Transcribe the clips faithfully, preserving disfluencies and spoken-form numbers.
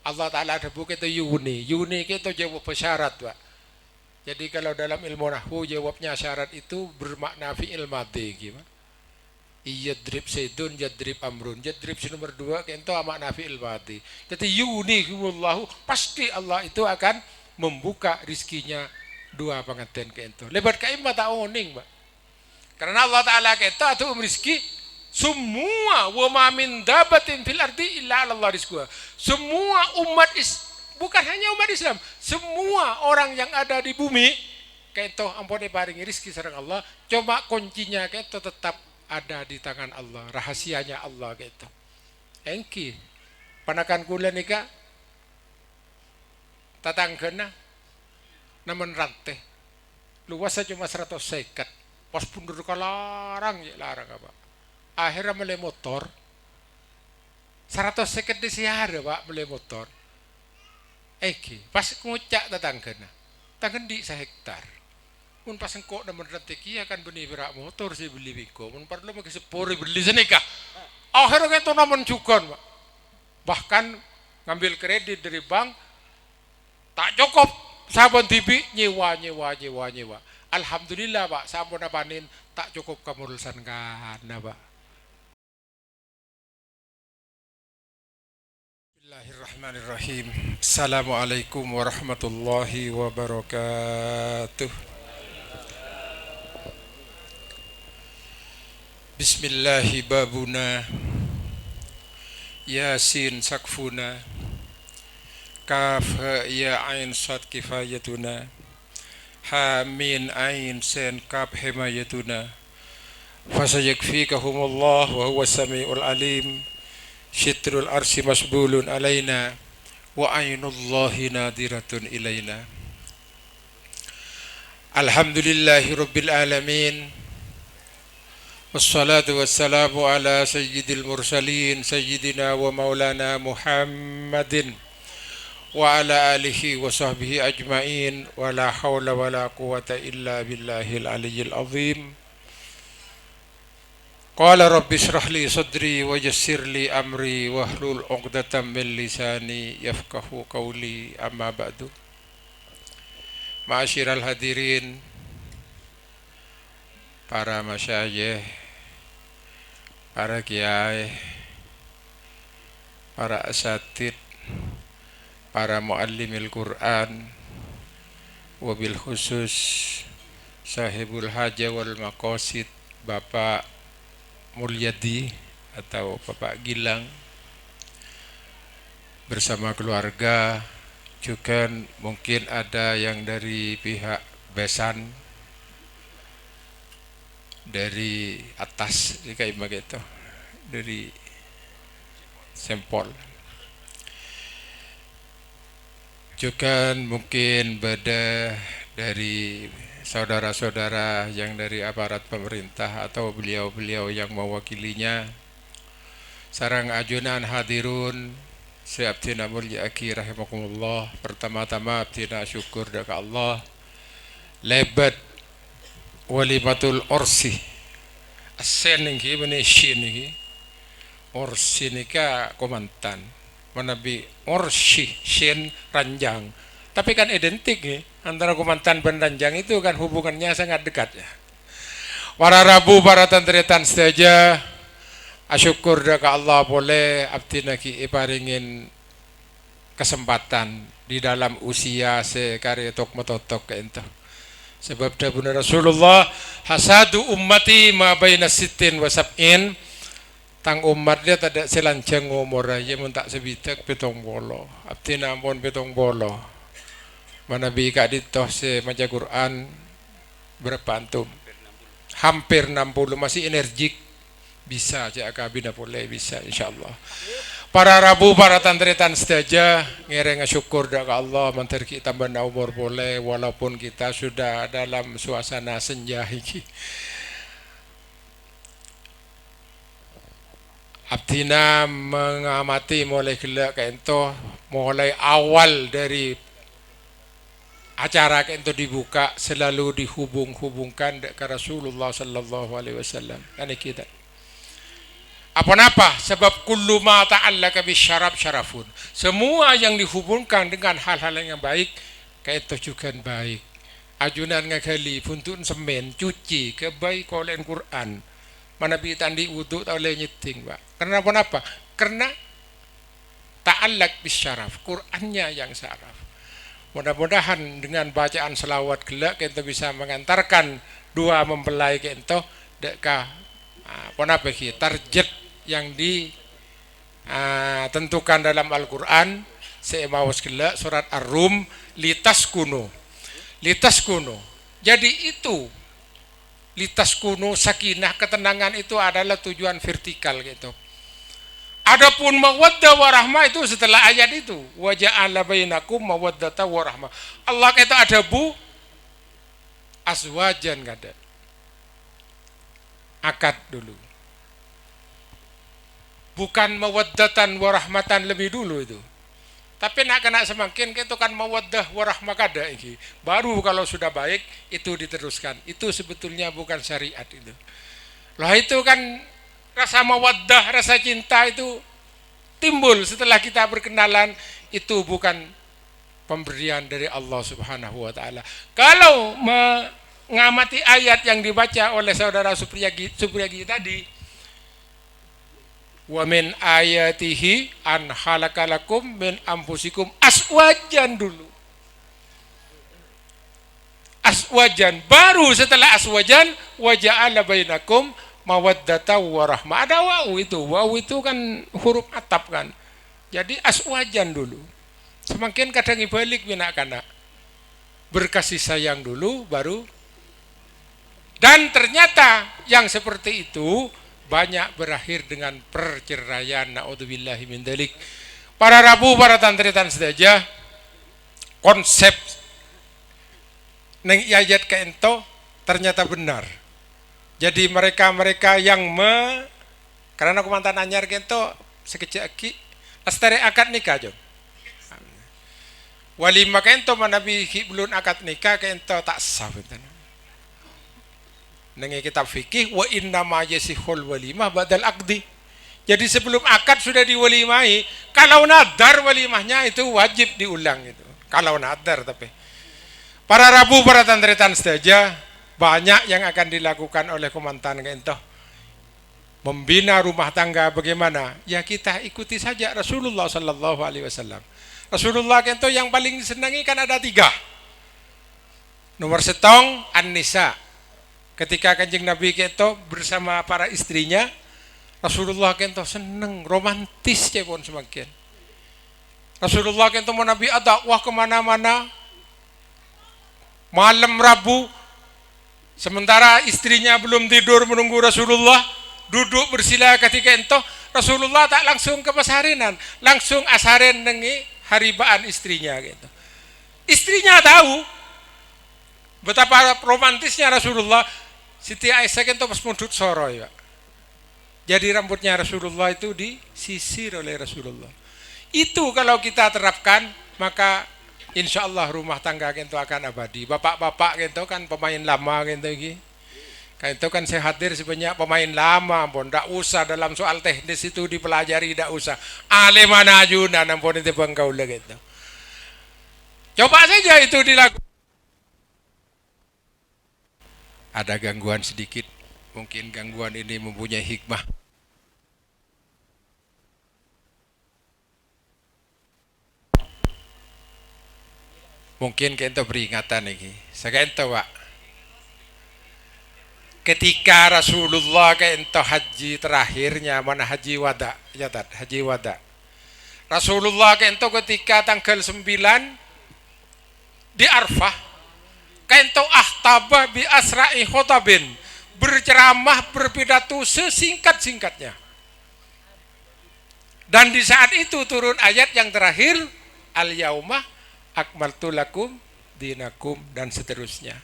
Allah Ta'ala adhâbu kèto yuni. Yuni kèto jâwâbbhâ syarat, Pak. Jadi, kalau dalam ilmu nahwu, jawabnya syarat itu bermakna fi'il madhi, ghi, Pak. Yadrib Zaidun, yadrib Amrun. Yadrib sè nomer dua, kèto makna fi'il madhi. Jadi, yughnihimullahu, pasti Allah itu akan membuka rizkinya dua pangantèn kèto. Lèbât ka'imma ta' onèng, Pak. Karena Allah Ta'ala kèto aḍu'um rizki semua, "Wa ma min dabbatin fil ardi illa 'alallah rizquha." Semua umat is-, bukan hanya umat Islam, semua orang yang ada di bumi kèto ampon èparèngè rizki sareng Allah, coma koncinya kèto tetap ada di tangan Allah, rahasianya Allah kèto. Èngghi, panakan kaulâ nèka tatangghâna namen rantè. Lowassa coma saratos sèket. Pas bhender ka larang, cè' larang apa. Akhèrra mellè motor. Saratos sèket dhi' sè arè, Pak, mellè motor. Èngghi, pas ngoca' tatangghâna, "Tang andi' sahektar. Mon pas engko' namen rantè kèya kan bânnè pèra' motor sè èbelli bi' engko'. Mon parlo maghi seppo rè bellè sanèka." Akhèrra kèto namen jhughân, Pak. Bahkan ngambil kredit dari bank, ta' cokop sabân dhibi', nyewa, nyewa, nyewa, nyewa. Alhamdulillah, Pak, samponna panèn ta' cokop ka modal sangkana, Pak. Bismillahirrahmanirrahim. Assalamualaikum warahmatullahi wabarakatuh. Bismillahi babuna, Yasin sakfuna, Kaf ha ya ain sad kifayatuna, Ha mim ain sin kaf himayatuna. Fasayakfikahumullah wa huwas samiul alim. Sitrul arsy masbulun alaina, wa ainullahi nadhiratun ilaina. Alhamdulillahi rabbil alamin. Wassalatu wassalamu ala sayyidil mursalin, sayyidina wa maulana Muhammadin, wa ala alihi wa sahbihi ajma'in, wa la haula wa la quwwata illa billahil aliyyil azim. Qala rabbi shrah li sadri wa yassir li amri wahlul uqdatam min lisani yafqahu qawli, amma ba'du. Ma'asyiral hadirin, para masyayikh, para kiai, para asatid, para muallimil Qur'an, wabil khusus sahibul haja wal maqasid, Bapak Mulyadi atau Bapak Gilang bersama keluarga, juga mungkin ada yang dari pihak besan, dari atas, ini kayak gitu, dari Sempol. Juga mungkin bâḍâ dari saudara-saudara yang dari aparat pemerintah atau beliau-beliau yang mewakilinya. Sareng ajunan hadirun sè abdhina molja'aghi rahimakumullah. Pertama-tama abdhina asokkor ḍâ' ka Allah. Lèbât walimatul ursi. Asin èngghi bânnè syin èngghi. Ursi nèka kamantan. Manabi ursi, syin, ranjang. Tapi kan identik, ngghi. Antara kamantan bân ranjang itu kan hubungannya sangat dekat, ya. Para rabu, para tan-tarètan sadhâjâ, asokkor ḍâ' ka Allah polè abdhina ghi' èparèngè kasempatan di dalam usia sè karè tok-matotok ka'ḍinto. Sabâb dhâbuna Rasulullah, "Hasadu ummati ma baina sittin wa sab'in." Tang ommat rèya taḍâ' sè lanjhâng omorra, iyâ mon ta' sabidhâk pètong polo. Abdhina ampon pètong polo. Manabi ka'ḍinto sè maca Qur'an, berapa antum? Hampir enam puluh, masih enerjik. Bisa, cè' akabina polè, bisa, insyaallah. Para rabu, para tan-tarètan sadhâjâ, ngèrèng asokkor ḍâ' ka Allah, mandhâr ghi' tambâna omor polè, walaupun kita sudah dalam suasana senja èngghi. Abdhina mengamati molaè ghellâ' ka'ḍinto, molaè awal ḍâri acara ka'ḍinto dibuka selalu dihubung-hubungkan ḍâ' ka Rasulullah sallallahu alaihi wasallam. Kan èngghi, ta'? Aponapa? Sabâb kullu ma ta'allaqa bisyaraf syarafun. Semua yang dihubungkan dengan hal-hal yang baik, ka'dinto jhughân baik. Ajunan ngaghâli, bhuntu'en semmèn, cuci, ghâbây kolè'en Qur'an. Manabi ta' andi' wudu, ta' ollè nyèddhing, Pak. Karena ponapa? Karena ta'allaq bisyaraf, Qur'annya yang syaraf. Mudah-mudahan dengan bacaan selawat ghellâ' ka'dinto bisa mengantarkan dua mempelai ka'dinto dâ' ka, ah, ponapa ghi, target yang di, ah, tentukan dalam Al-Qur'an, sè èmaos ghellâ' surat Ar-Rum, "Litaskunu." Litaskunu. Jadi itu, "Litaskunu sakinah," ketenangan itu adalah tujuan vertikal gitu. Adapun mawaddah warahmah itu setelah ayat itu, "Wa ja'ala bainakum mawaddatan warahmah." Allah ka'dinto adhâbu, "Azwajan," ka'dinto. Akad dulu. Bukan mawaddatan warahmatan lebih dulu itu. Tapè na'-kana' samangkèn ka'dinto kan mawaddah warahmah ka'dinto ghi. Baru kalau sudah baik, itu diteruskan. Itu sebetulnya bukan syariat itu. Lah, itu kan rasa mawaddah, rasa cinta itu timbul setelah kita berkenalan, itu bukan pemberian dari Allah Subhanahu wa Ta'ala. Kalau mengamati ayat yang dibaca oleh saudara Supriyagi, Supriyagi tadi, "Wa min ayatihi an khalaqa lakum min anfusikum azwajan," dulu. "Azwajan," baru setelah "azwajan," "wa ja'ala bainakum mawaddatan wa rahmah." Ada wawu itu. Wawu itu kan huruf atap kan. Jadi azwajan dulu. Samangkèn kadhâng èbâlik bi' na'-kana'. Berkasih sayang dulu, baru. Dan ternyata yang seperti itu banyak berakhir dengan perceraian. Na'udzubillahi min dzalik. Para rabu, para tan-tarètan sadhâjâ, konsep neng ayat ka'dinto ternyata benar. Jadi mereka-mereka yang me-, karena kamantan anyar ka'dinto sakejjhâ' aghi' lastarè akad nikah, Jon. Walimah ka'dinto manabi ghi' bellun akad nikah ka'dinto ta' sah bhunten. Neng è kitab fikih, "Wa innama yasihhul walimah ba'dal aqdi." Jadi sebelum akad sudah diwalimahi, kalau nadar walimahnya itu wajib diulang itu. Kalau nadar tapi. Para rabu, para tan-tarètan sadhâjâ, banyak yang akan dilakukan oleh kamantan ka'dinto. Membina rumah tangga bagaimana? Ya, kita ikuti saja Rasulullah sallallahu alaihi wasallam. Rasulullah ka'dinto yang paling disenangi kan ada tiga. Nomor sèttong, An-Nisa. Ketika Kanjeng Nabi ka'dinto bersama para istrinya, Rasulullah ka'dinto senneng, romantis ca'èpon samangkèn. Rasulullah ka'dinto manabi adakwah ke mana-mana, malem Rabu, sementara istrinya belum tidur menunggu Rasulullah, duduk bersila kadhi ka'dinto, Rasulullah ta' langsung ka pasarènan, langsung asarèn neng è hariba'an istrinya ka'dinto. Istrinya tahu betapa romantisnya Rasulullah. Siti Aisyah ka'dinto pas mondhut soro, ya. Jadi rambutnya Rasulullah itu disisir oleh Rasulullah. Itu kalau kita terapkan, maka insya Allah rumah tangga ka'dinto akan abadi. Bapak-bapak ka'dinto kan pemain lama ka'dinto iki. Ka'dinto kan sè hadir sebanyak pemain lama, ampon. Ndak usah dalam soal teknis itu dipelajari, ndak usah. Alèmanna ajunan, ampon, ètèmbhâng kaulâ ka'dinto. Coba saja itu dilakukan. Ada gangguan sedikit. Mungkin gangguan ini mempunyai hikmah. Mungkin ka'dinto peringatan iki. Saka'dinto, Pak. Ketika Rasulullah ka'dinto haji terakhirnya, mana haji wada, catat, haji wada. Rasulullah ka'dinto ketika tanggal sembilan di Arfah, ka'dinto ahtaba bi asra'i khotabin, berceramah, berpidato sesingkat-singkatnya. Dan di saat itu turun ayat yang terakhir, "Al-yauma akmaltu lakum dinakum," dan seterusnya.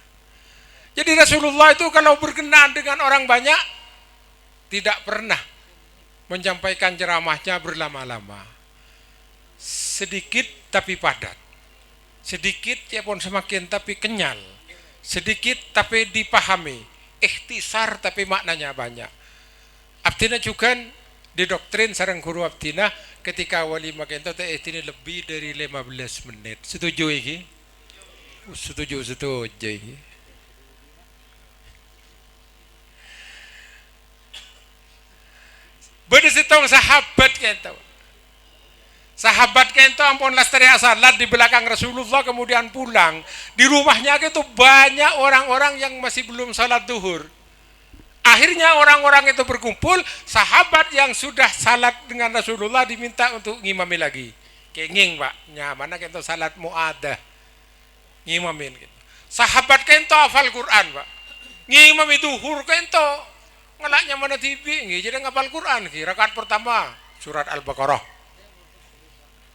Jadi Rasulullah itu kalau berkenaan dengan orang banyak, tidak pernah menyampaikan ceramahnya berlama-lama. Sedikit tapi padat. Sedikit ca'èpon samangkèn tapi kenyal. Sedikit tapi dipahami. Ikhtisar tapi maknanya banyak. Abdhina jhughân Didoktrin sareng ghuru abdhina, ketika walimah kento ta' èdinè lebbi dhâri lèma bellâs mennit. Setuju iki? Setuju, setuju iki. Bâdâ sèttong sahabat kento. Sahabat kento ampon lastarè asalat di belakang Rasulullah, kemudian pulang. Di rumahnya itu banyak orang-orang yang masih belum salat duhur. Akhirnya orang-orang itu berkumpul, sahabat yang sudah salat dengan Rasulullah diminta untuk ngimami lagi. Kèngèng, Pak, nyamana kento salat mu'adah. Ngimamin, gitu. Sahabat kento hafal Quran, Pak. Ngimami duhur kento ngala' nyamana dhibi', ngghi, jadi ngapal Quran, ngghi. Rakaat pertama, surat Al-Baqarah.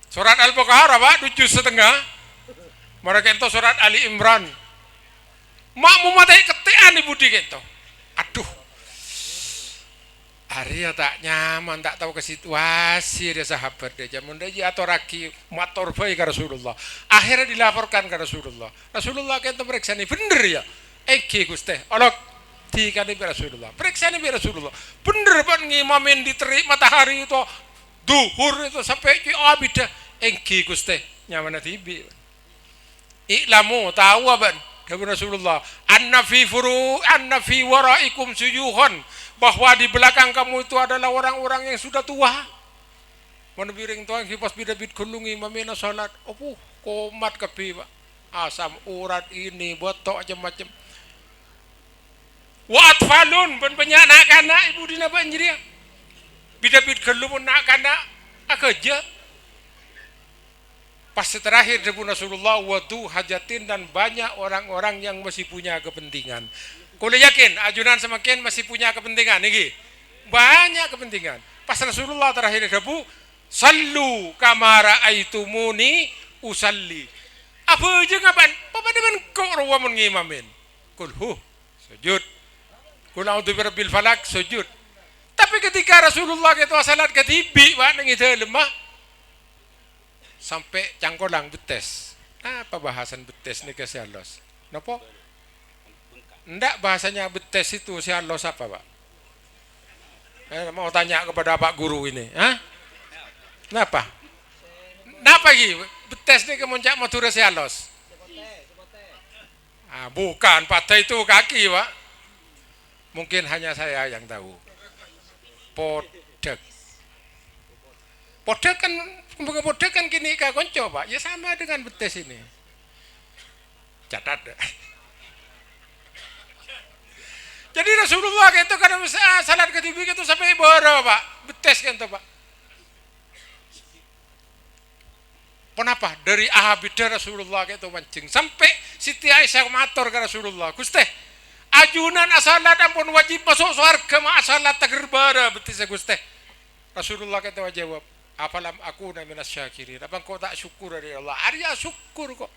Surat Al-Baqarah, Pak, tujuh setengah. Mara kento surat Ali Imran. Makmum matè kette'an è budi kento. Aduh. Arèya ta' nyaman, ta' tao ka situasi rèya sahabat rèya. Mon rèya atorraghi mator bhâi ka Rasulullah. Akhirnya dilaporkan ka Rasulullah. Rasulullah kento parèksanè, "Bhendher, ya?" "Èngghi, Ghustè." Olok dikanè bi' Rasulullah. Parèksanè bi' Rasulullah. "Bhendher, bâ'na ngimami dâri matahari itu, duhur itu sampai ki abidda?" "Èngghi, Ghustè." Nyamana dhibi'. "I'lamu, taowa bâ'na," dhâbuna Rasulullah, "anna fi furu-, anna fi waraikum syuyukhan, bahwa di belakang kamu itu adalah orang-orang yang sudah tua." Manabi orèng towa ngghi pas bit-abit ghâllu ngimamina salat, apuh, komat kabbhi, Pak. Asam urat, ini, bâto', macem-macem. "Wa atfalun," bân bânnya' na'-kana' è budina bâ'na jârèya. Bit-abit ghâllu mon na'-kana' aghâjâ. Pas sè terakhir dhâbuna Rasulullah, "Wa dhu hajatin," dan banyak orang-orang yang masih punya kepentingan. Kaulâ yakin, ajunan samangkèn masih punya kepentingan, ngghi? Banyak kepentingan. Pas Rasulullah terakhir dhâbu, "Shallu kama ra'aitumuni usalli." Abhâjâng bâ'na, papadâ bân engko' rowa mon ngimamin. Qul hu, sujud. Qul a'udzu birabbil falaq, sujud. Tapè ketika Rasulullah kento salat kadhibi', Pak, neng è dâlemma, sampè' cangkolang bettès. Napa bahasan bettès nèka sè alos? Napa? Ndak, bahasanya bettès itu sè alos apa, Pak? Eh, mau tanya kepada Pak Guru ini, ha? Napa? Napa iki? Bettès nèka mon ca' Madhurâ sè alos? Ah, bukan, padâ itu kaki, Pak. Mungkin hanya saya yang tahu. Podhâk. Podhâk kan, bunga podhâk kan kènè' ka konco, Pak. Ya sama dengan bettès ini. Catat, ya. Jadi Rasulullah kento kan, ah, salat kadhibi' kento sampè' bârâ, Pak. Bettès kento, Pak. Ponapa? Dâri abiddhâ Rasulullah kento manjeng. Sampè' Siti Aisyah mator ka Rasulullah, "Ghustè, ajunan asalat ampon wajib maso' sowarghâ, ma' asalat taghâr bârâ bettessa, Ghustè?" Rasulullah kento ajâwâb, "Afalam akuna minas syakirin?" Apa engko' ta' syukur dâri Allah? Arèya syukur, kok.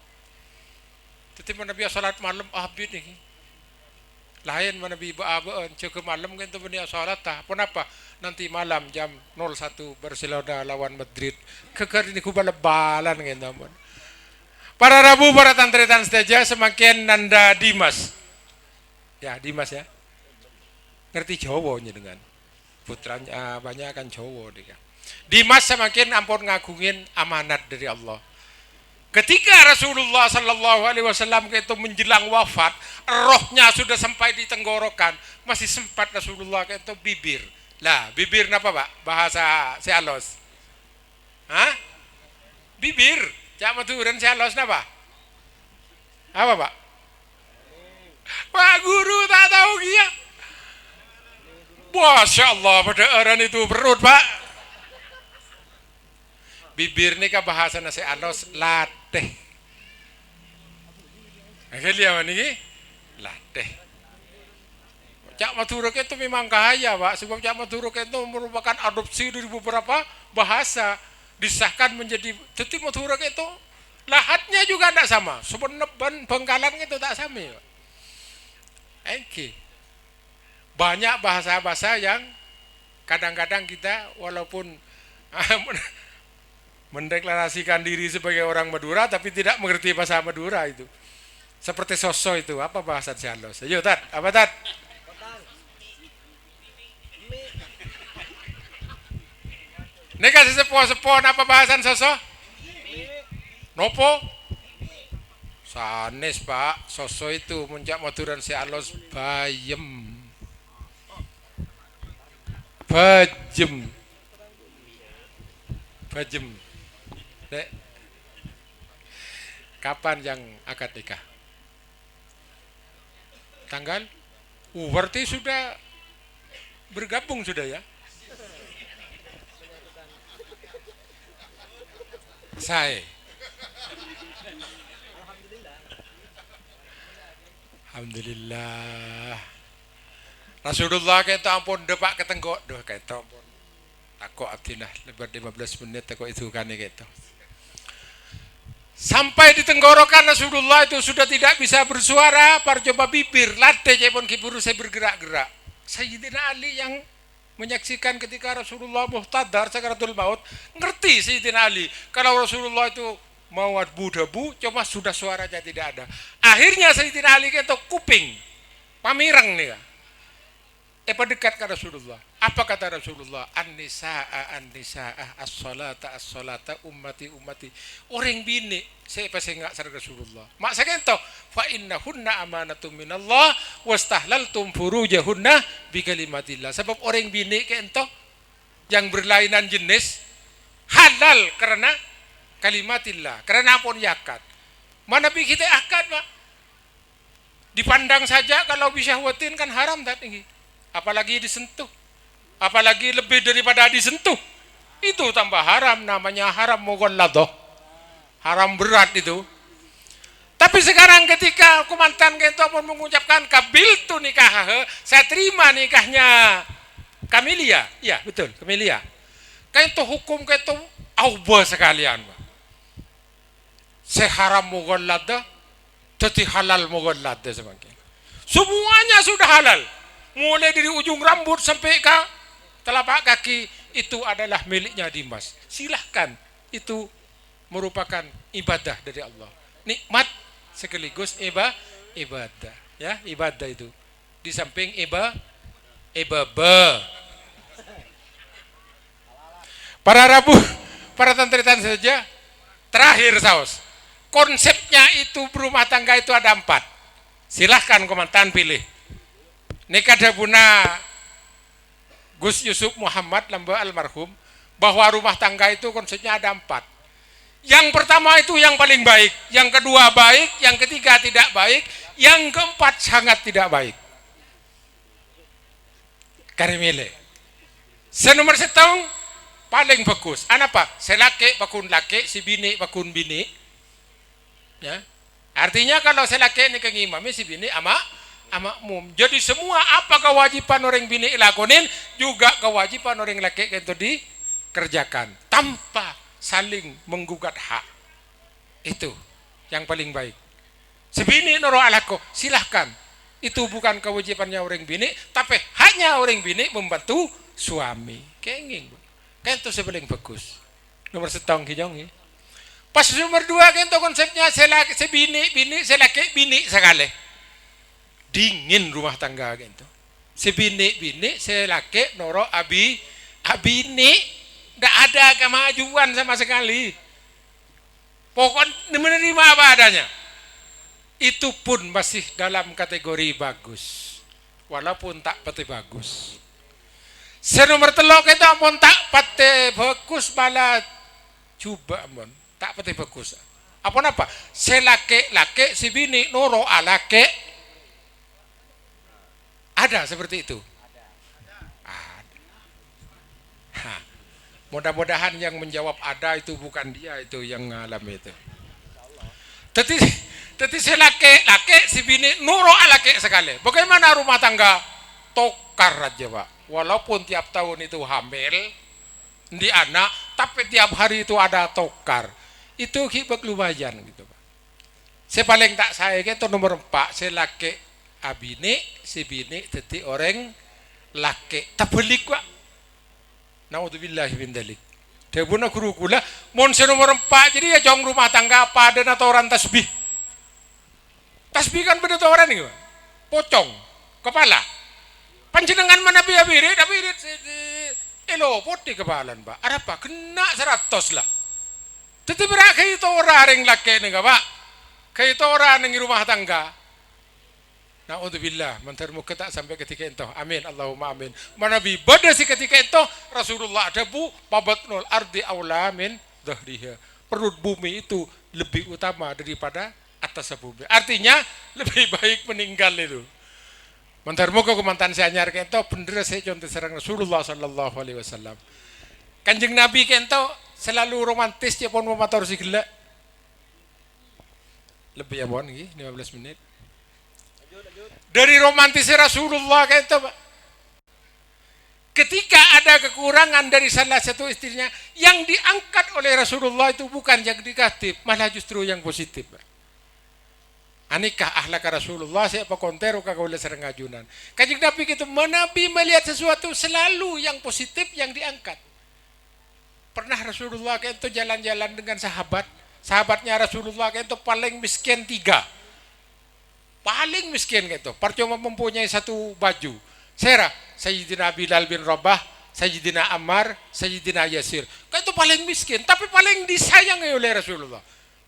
Dhâddhi, manabi asalat malem abit nèka. Laèn manabi bâ'-abâ'ân, jâgâ malem kento bânnè asalatta. Ponapa? Nanti malam jam nol satu Barcelona lawan Madrid. Ghâghâr nèko bal-bâlân kento, ampon. Para rabu, para tan-tarètan sadhâjâ, samangkèn nanda Dimas. Ya, Dimas, ya. Ngerti Jawa, njenengan? Putranya, ah, bânnya' kan Jawa, nèka. Dimas samangkèn ampon ngaghungin amanat dâri Allah. Ketika Rasulullah sallallahu alaihi wasallam kento menjelang wafat, rohnya sudah sampai di tenggorokan, masih sempat Rasulullah kento bibir. Lah, bibir napa, Pak? Bahasa sè alos. Hah? Bibir. Ca' Madhurâna sè alos napa? Apa, Pak? Pak Guru ta' tao kèya. Masya Allah, padâ arana itu perut, Pak. Bibir nèka bahasana sè alos, latè. Ngghi, liya nèka? Latè. Ca' Madhurâ kento memang kaya, Pak, sebab ca' Madhurâ kento merupakan adopsi dari beberapa bahasa, disahkan menjadi, dhâddhi Madhurâ kento lahatnya juga ndak sama. Sumenep bân Bangkalan kento ta' samè, Pak. Èngghi. Banyak bahasa-bahasa yang kadang-kadang kita walaupun mendeklarasikan diri sebagai orang Madura, tapi tidak mengerti bahasa Madura itu. Seperti soso itu, apa bahasa sè alos? Ayo, Tat, apa, Tat? Mi-, Nèka sè seppo-seppo napa bahasan soso? Nopo? Sanès, Pak. Soso itu mon ca' Madhurâna sè alos bayem. Bajem. Bajem. Dek, kapan yang akad nikah? Tanggal? Oh, berarti sudah bergabung sudah ya? Saè. Alhamdulillah. Rasulullah kento ampon dâpa' ka tengko'. Duh, kento ampon. Tako' abdhina, lebar lima belas menit tako' èdukanè kento. Sampai di tenggorokan Rasulullah itu sudah tidak bisa bersuara, parcoma bibir, latè ca'èpon ghi' buru sè bergerak-gerak. Sayyidina Ali yang menyaksikan ketika Rasulullah muhtadar sakaratul maut, ngerti Sayyidina Ali kalau Rasulullah itu mau abu-dhabu, cuma sudah suaranya tidak ada. Akhirnya Sayyidina Ali kento kuping, pamèreng nèka. Èpadekkat ka Rasulullah. Apa kata Rasulullah? "An-nisa'a, an-nisa'a, as-salata, as-salata, ummati, ummati." Orèng binè' sè èpasènga' sareng Rasulullah. Ma' sakento, "Fa innahunna amanatun minallah, wastahlaltum furujahunna bi kalimatillah." Sabâb orèng binè' kento yang berlainan jenis halal karena kalimatillah, karena ampon èakad. Manabi kita akad, Pak? Dipandang saja kalau bisyahwatin kan haram tadi. Apalagi disentuh. Apalagi lebih daripada disentuh. Itu tambah haram, namanya haram mughalladah. Haram berat itu. Tapi sekarang ketika kamantan kento pon mengucapkan, "Qabiltu nikahaha," saya terima nikahnya Kamilia. Iya, betul, Kamilia. Kento hukum kento aubâ sakalian, Pak. Sè haram mughalladah, dhâddhi halal mughalladah samangkèn. Semuanya sudah halal. Mulai dari ujung rambut sampai ke telapak kaki, itu adalah miliknya Dimas. Silahkan, itu merupakan ibadah dari Allah. Nikmat sekaligus iba-, ibadah. Ya, ibadah itu. Di samping iba-, ibaba. Para rabu, para tan-tarètan sadhâjâ, terakhir saos. Konsepnya itu berumah tangga itu ada empat. Silahkan kamantan pilih. Nèka dhâbuna Gus Yusuf Muhammad Lamba almarhum, bahwa rumah tangga itu konsepnya ada empat. Yang pertama itu yang paling baik, yang kedua baik, yang ketiga tidak baik, yang keempat sangat tidak baik. Karè mèlè. Sè nomer sèttong palèng bhâghus. Anapa? Sè lakè' pagghun lakè', sè binè' pagghun binè'. Ya. Artinya kalau sè lakè' nèka ngimami, sè binè' ama-, amakmum. Jadi semua apa kewajiban orèng binè' lakonè, juga kewajiban orèng lakè' kento dikerjakan tanpa saling menggugat hak. Itu yang paling baik. Sè binè' noro' alako, silahkan. Itu bukan kewajibannya orèng binè', tapè haknya orèng binè' membantu suami. Kèngèng, Bu. Kento sè palèng bhâghus. Nomer sèttong, ghi, Jong, ghi. Pas nomer dua, kento konsepnya sè la-, sè binè', binè', sè lakè', binè' sakalè. Dingin rumah tangga kento. Sè binè', binè', sè lakè' noro' abi-, abinè'. Ndak ada kemajuan sama sekali. Pokoknya menerima apa adanya. Itu pun masih dalam kategori bagus. Walaupun ta' patè bagus. Sè nomer tello' kento ampon ta' patè bagus, malah jhubâ' ampon. Ta' patè bagus. Apa napa? Sè lakè'-lakè', sè binè' noro' alakè'. Ada seperti itu? Ada. Ha. Mudah-mudahan yang menjawab ada itu bukan dia itu yang ngalami itu. Dhâddhi, dhâddhi sè lakè'-lakè', sè binè' noro' alakè' sakalè. Bagaimana rumah tangga? Tokar aja, Pak. Walaupun tiap tahun itu hamil, ndi' ana', tapè tiap hari itu ada tokar. Itu ghi' bâk lumayan gitu, Pak. Sè palèng ta' saè kento nomer empa', sè lakè' abinè', sè binè' dhâddhi orèng lakè'. Tabhâlik, Pak. Naudzubillahi min dzalik. Dhâbuna ghuru kaulâ, mon sè nomer empa' jârèya, Jong, rumah tangga padâna toran tasbih. Tasbih kan bâdâ toran nèko, Pak. Pocong, kepala. Panjhennengngan manabi abirit, abirit sè di-, Èlopodhi kapalan, Pak. Arapa? Ghenna' saratos la. Dhâddhi pèra' ghâi tora rèng lakè' nèka, Pak. Ghâi tora nèng è rumah tangga. Na'udzubillah, mandhâr moghâ ta' sampè' kadhi ka'ènto. Amin, Allahumma amin. Manabi bâdâ sè kadhi ka'ènto, Rasulullah adhâbu, "Babatnul ardi aula min dhahriha." Perut bumi itu lebih utama daripada atas bumi. Artinya, lebih baik meninggal itu. Mandhâr moghâ kamantan sè anyar ka'ènto bhendherrâ sè ècontoh sareng Rasulullah sallallahu alaihi wasallam. Kanjeng Nabi ka'ènto selalu romantis, cè' pon mator sè ghellâ'. Lebbi ampon, ngghi, lima belas menit. Dâri romantisnya Rasulullah ka'ènto, Pak. Ketika ada kekurangan dari salah satu istrinya, yang diangkat oleh Rasulullah itu bukan yang negatif, malah justru yang positif, Pak. Anèka akhlak Rasulullah sè èpakontèro ka kaulâ sareng ajunan. Kanjeng Nabi ka'ènto, manabi melihat sesuatu, selalu yang positif yang diangkat. Pernah Rasulullah ka'ènto jalan-jalan dengan sahabat. Sahabatnya Rasulullah ka'ènto palèng miskin tiga. Palèng miskin ka'ènto. Parcoma mempunyai satu baju. Sèra? Sayyidina Bilal bin Rabah, Sayyidina Ammar, Sayyidina Yasir. Ka'ènto palèng miskin, tapè palèng disayangè oleh Rasulullah.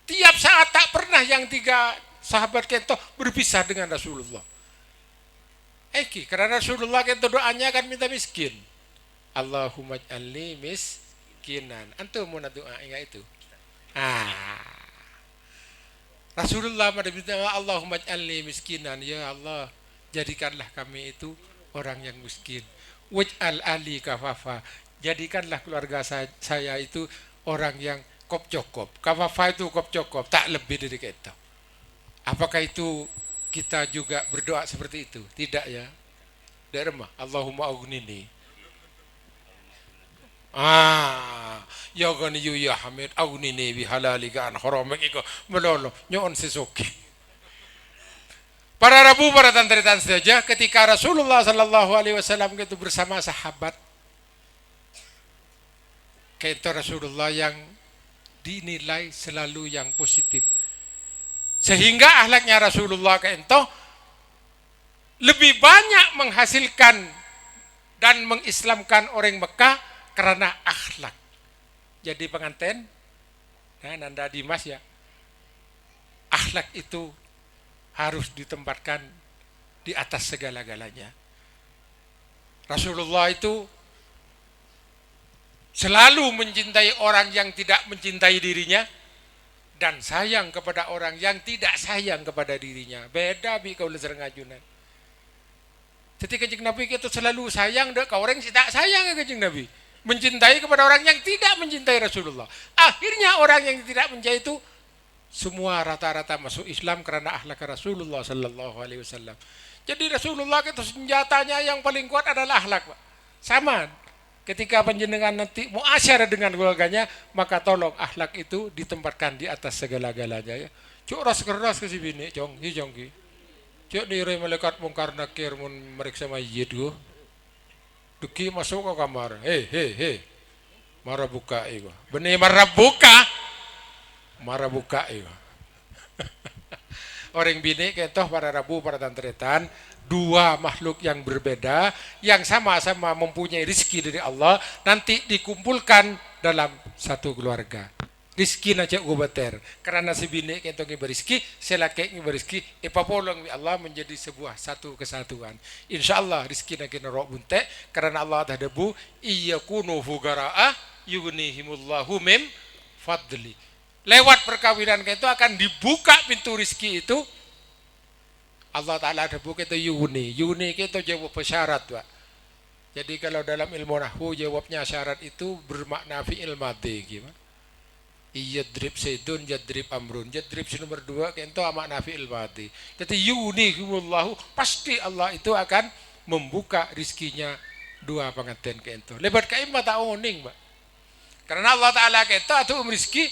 Tiap saat tak pernah yang tiga sahabat ka'ènto berpisah dengan Rasulullah. Èngghi, karena Rasulullah ka'ènto doanya kan minta miskin. "Allahumma ij'alni miskinan." Antum mon adu'a enggak itu? Ah. Rasulullah manabi minta, "Allahumma ij'alni miskinan." Ya Allah, jadikanlah kami itu orang yang miskin. "Waj'al ahli kafafa." Jadikanlah keluarga sa-, saya itu orang yang kop-cokop. Kafafa itu kop-cokop, ta' lebbi dâri ka'ènto. Apakah itu kita juga berdoa seperti itu? Tidak, ya. Dâ' remma, "Allahumma aghnini." Ah, "Ya Ghaniyyu ya Hamid, aghnini bi halalika an haramik," iko malolo, nyo'on sè soghi. Para rabu, para tan-tarètan sadhâjâ, ketika Rasulullah sallallahu alaihi wasallam itu bersama sahabat, ka'ènto Rasulullah yang dinilai selalu yang positif. Sehingga akhlaknya Rasulullah ka'ènto lebih banyak menghasilkan dan mengislamkan orang Mekah karena akhlak. Jadi pangantèn, nah, Nanda Dimas ya, akhlak itu harus ditempatkan di atas segala-galanya. Rasulullah itu selalu mencintai orang yang tidak mencintai dirinya dan sayang kepada orang yang tidak sayang kepada dirinya. Beda bi' kaulâ sareng ajunan. Jadi Kanjeng Nabi ka'ènto selalu sayang dâ' ka orèng sè ta' sayang ka Kanjeng Nabi. Mencintai kepada orang yang tidak mencintai Rasulullah. Akhirnya orang yang tidak mencintai itu semua rata-rata masuk Islam karena akhlak Rasulullah sallallahu alaihi wasallam. Jadi Rasulullah itu senjatanya yang paling kuat adalah akhlak, Pak. Sama, ketika panjenengan nanti muasyarah dengan keluarganya, maka tolong akhlak itu ditempatkan di atas segala-galanya, ya. Jhâ' ras-kerras ka sè binè', Cong. Hi, Cong, ki. Jhâ' nèrè malaèkat Mungkar Nakir mon marèksa mayyit, ghu. Dhâggi' maso' ka kamar. "He, he, he. Mara bukka'i, ghu." Bânnè mara bukka'. Mara bukka'i, ghu. Orèng binè' ka'ènto para rabu, para tan-tarètan, dua makhluk yang berbeda, yang sama-sama mempunyai rezeki dari Allah, nanti dikumpulkan dalam satu keluarga. Rizkina jhâ' kobâtèr, karana sè binè' ka'ènto ngèbâ rizki, sè lakè' ngèbâ rizki, èpapolong bi' Allah menjadi sebuah satu kesatuan. Insyaallah rizkina ghi' noro' bunte', karana Allah adhâbu, "Iyakunu fuqara'a yughnihimullahu min fadli." Lewat perkawinan ka'ènto akan dibuka pintu rizki itu. Allah Ta'ala adhâbu ka'ènto yughni. Yughni ka'ènto jawab syarat, Pak. Jadi kalau dalam ilmu nahwu, jawabnya syarat itu bermakna fi'il madhi, gitu. Yadrib Zaidun, yadrib Amrun. Yadrib sè nomer dua ka'ènto amakna fi'il madhi. Jadi yughnihimullahu, pasti Allah itu akan membuka rizkinya dua pangantèn ka'ènto. Lèbât ka'imma ta' onèng, Pak. Karena Allah Ta'ala ka'ènto adu'a rizki,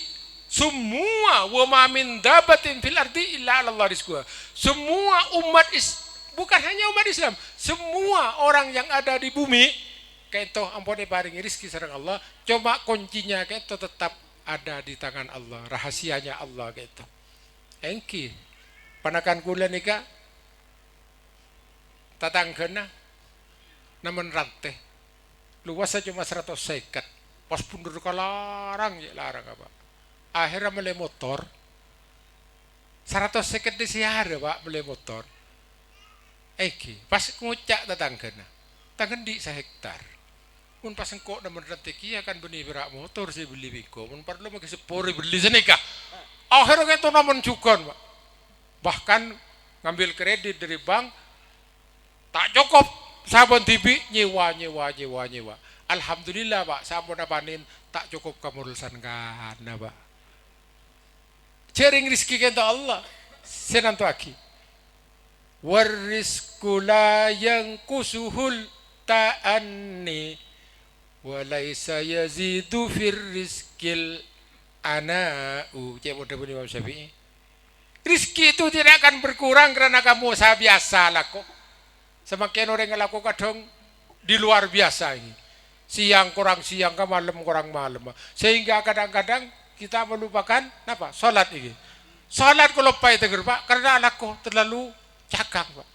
semua, "Wa ma min dabbatin fil ardi illa 'alallah rizquha." Semua umat is-, bukan hanya umat Islam, semua orang yang ada di bumi ka'ènto ampon èparèngè rizki sareng Allah, coma koncinya ka'ènto tetap ada di tangan Allah, rahasianya Allah ka'ènto. Èngghi, panakan kaulâ nèka tatangghâna namen rantè. Lowassa coma saratos sèket. Pas bhundur ka larang, cè' larangnga, Pak. Akhèrra mellè motor. Saratos sèket dhi' sè arè, Pak, mellè motor. Èngghi, pas ngoca' tatangghâna, "Tang andi' sahèktar. Mon pas engko' nemmen rèntè kèya kan bânnè pèra' motor sè èbelli bi' engko'. Mon parlo maghi seppo rè èbelli sanèka." Akhèrra kento nemmen jhughân, Pak. Bahkan ngambil kredit dâri bank, ta' cokop sabân dhibi', nyèwa, nyèwa, nyèwa, nyèwa. Alhamdulillah, Pak, samponna panèn ta' cokop ka molè sangkana, Pak. Jhâ' rèng rezeki kento Allah sè nantowaghi. "War rizqu la yanqusuhul ta'anni, wa laisa yazidu fir rizqil ana'u." Cè' mon dhâbuna Imam Syafi'i. Rezeki itu tidak akan berkurang karena kamu usaha biasa lako. Semakin orang ngalako kadhâng di luar biasa ini. Siang kurang siang, ka malem kurang malem. Sehingga kadang-kadang kita melupakan napa? Salat ini. Salat kaloppaè tèghâr, Pak, karena alako terlalu cakang, Pak.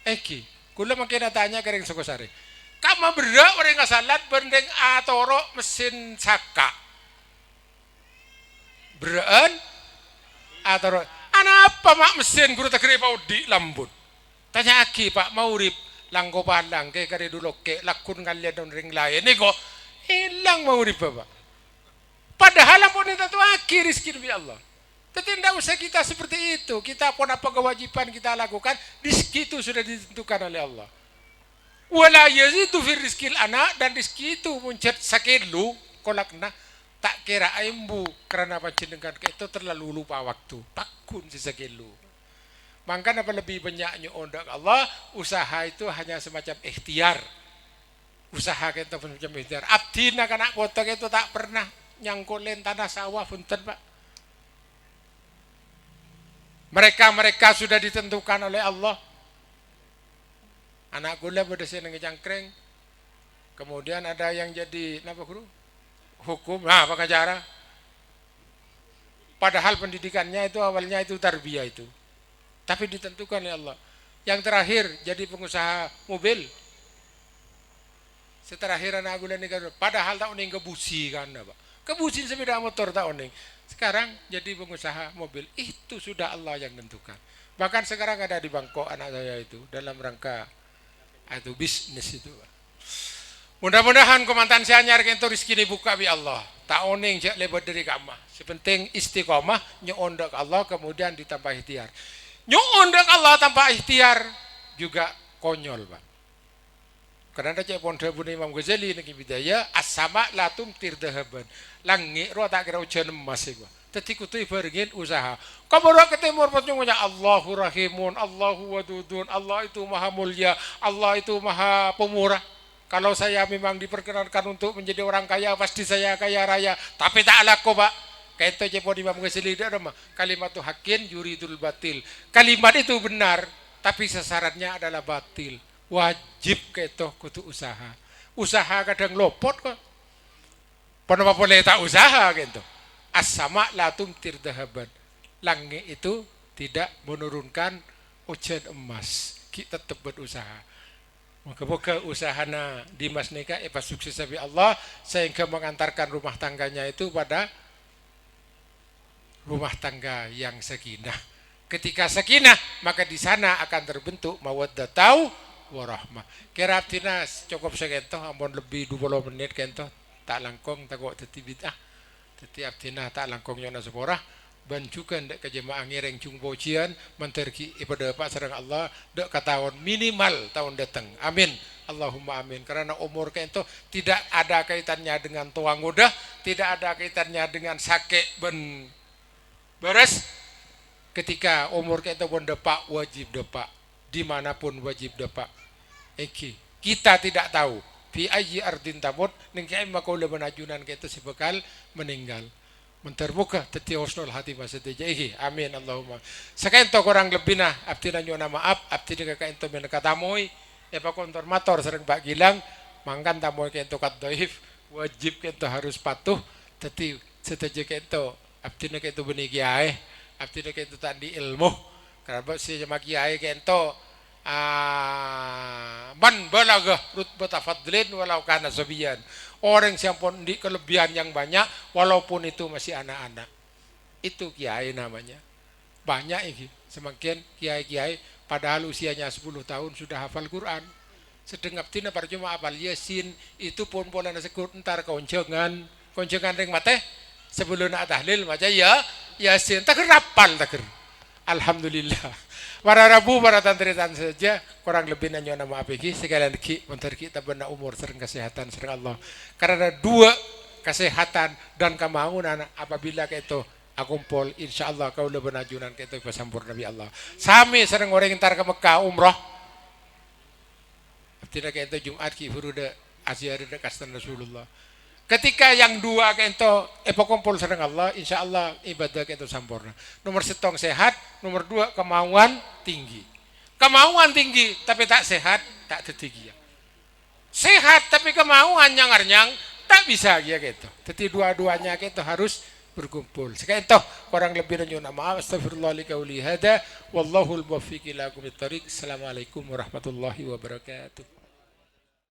Èngghi, kaulâ mangkèn atanya ka rèng Sokosarè. Kamma berrâ' orèng asalat bân rèng atoro' mesin saka'? Berrâ'ân atoro'. Anapa ma' mesin ghuru tèghâr èpaodi' lambun? Tanya'aghi, Pak, maghrib, langko palang, kè karè dulokè, lagghu ngallèya dâ' orèng laèn, nèko èlang maghribbhâ, Pak. Padahal ampon ètantowaghi rezeki bi' Allah. Jadi, ndak usah kita seperti itu. Kita pon apa kewajiban kita lakukan, rezeki itu sudah ditentukan oleh Allah. "Wa la yazidu fir rizqil ana," dan rezeki itu mon jhât sakèlo kolakna, ta' kèra aèmbu, karena panjhennengngan kento terlalu lupa waktu. Pagghun sè sakèlo. Mangkana apa lebbi bânnya' nyo'on dâ' ka Allah, usaha itu hanya semacam ikhtiar. Usaha kento semacam ikhtiar. Abdhina kana' poto kento ta' pernah nyangko' lèntana sawah, bhunten, Pak. Mereka-mereka sudah ditentukan oleh Allah. Ana' kaulâ bâdâ sè neng cangkreng. Kemudian ada yang jadi, napa, Guru? Hukum, nah, pengacara. Padahal pendidikannya itu awalnya itu tarbiyah itu. Tapi ditentukan oleh Allah. Yang terakhir jadi pengusaha mobil. Sè terakhir ana' kaulâ nèka, padahal ta' onèng ka busi kan, Pak. Ka busi sepeda motor ta' onèng. Sekarang jadi pengusaha mobil. Itu sudah Allah yang tentukan. Bahkan sekarang ada di Bangkok anak saya itu dalam rangka itu bisnis itu, Pak. Mudah-mudahan kamantan sè anyar kento rezekina èbukka' bi' Allah. Ta' onèng jhâ' lèbât dâri kamma. Sè penting istiqomah, nyo'on dâ' ka Allah, kemudian ditambah ikhtiar. Nyo'on dâ' ka Allah tanpa ikhtiar juga konyol, Pak. Karana ca'èpon dhâbuna Imam Ghazali neng Bidayah, "As-sama' la tumtir dhahaban." Langngè' rowa ta' kèra ojhân emmas, èko. Dhâddhi kodhu èbhârengngè usaha. Ka bârâ' ka tèmor, pas nyo'on, "Allahu Rahimun, Allahu Wadudun, Allah itu Maha Mulia, Allah itu Maha Pemurah. Kalau saya memang diperkenankan untuk menjadi orang kaya, pasti saya kaya raya." Tapè ta' alako, Pak. Kento ca'èpon Imam Ghazali dâ' remma, "Kalimatu haqqin yuridul batil." Kalimat itu benar, tapi sasarannya adalah batil. Wajib kento kodhu usaha. Usaha kadhâng lopot, kok. Ponapa polè ta' usaha kento? "As-sama' la tumtir dhahaban." Langngè' itu tidak menurunkan ojhân emmas. Ghi' tettep bâdâ usaha. Moga-moga usahana Dimas nèka èpasuksessa bi' Allah, sehingga mengantarkan rumah tangganya itu pada rumah tangga yang sakinah. Ketika sakinah, maka di sana akan terbentuk mawaddah warahmah. Kèra abdhina cokop sakento, ampon lebbi dua puluh menit kento, ta' langkong tako' dhâddhi bid'ah. Dhâddhi abdhina ta' langkong nyo'ona sapora, bân jhughân dâ' ka jemaah ngèrèng jung pojhiyân, mandhâr ghi' èpadhâpa' sareng Allah, dâ' ka taon minimal taon dâteng. Amin. Allahumma amin. Karana omor kento tidak ada kaitannya dengan towa ngoda, tidak ada kaitannya dengan sakè' bân bârâs. Ketika omor kento pon dâpa', wajib dâpa'. Di mana pun wajib dâpa'. Èngghi, kita tidak tahu fi ayyi ardin tamut, neng ka'emma kaulâ bân ajunan kento sè bhâkal meninggal. Mandhâr moga dhâddhi husnul khatimah sadhâjâ. Èngghi, amin, Allahumma. Sakento korang lebbina, abdhina nyo'ona ma'ap, abdhina ka kento mènangka tamoy, èpakontor mator sareng Pa' Gilang, mangkana tamoy kento kad dhaif, wajib kento harus patuh, dhâddhi sadhâjâ kento, abdhina kento bânnè kèyaè, abdhina kento ta' andi' èlmo, karana sè nyama kèyaè kento, Ah, man balagha rutbata fadlin walau kana sabiyan. Orang yang pun di kelebihan yang banyak, walaupun itu masih anak-anak. Itu kiai namanya. Banyak iki. Semakin kiai-kiai, padahal usianya sepuluh tahun sudah hafal Quran. Sedeng abdina parcuma apal Yasin, itu pon polana seggut entar konjangan, konjangan ring mate, sebelum nak tahlil maca ya, Yasin. Tager apal, tager. Alhamdulillah. Para rabu, para tantritan saja, kurang lebih nanyo nama apiki, sekalian ki, montor ki, tabana umur sereng kesehatan sereng Allah. Karena dua kesehatan dan kemangunan apabila kaito akompol, insyaallah kaula bân ajunan kaito pasampurna bi' Allah. Sami sareng orèng entar ka Mekkah umrah. Abdina kaento Jumat ki buru dha' aziarah dha' kastan Rasulullah. Ketika yang dua kaento epakompol sareng Allah, insyaallah ibadah kaento samporna. Nomor settong sehat, nomor dua kemauan tinggi. Kemauan tinggi tapi ta' sehat, ta' dhâddhi kèya. Sehat tapi kemauan nyang-arnyang, ta' bisa kèya kaento. Dhâddhi dua-duanya kaento harus berkumpul. Sakaento, kurang lebbi nyo'on maaf. Astagfirullah li qauli hadza, wallahul muwaffiq ila aqwamit thariq. Assalamualaikum warahmatullahi wabarakatuh.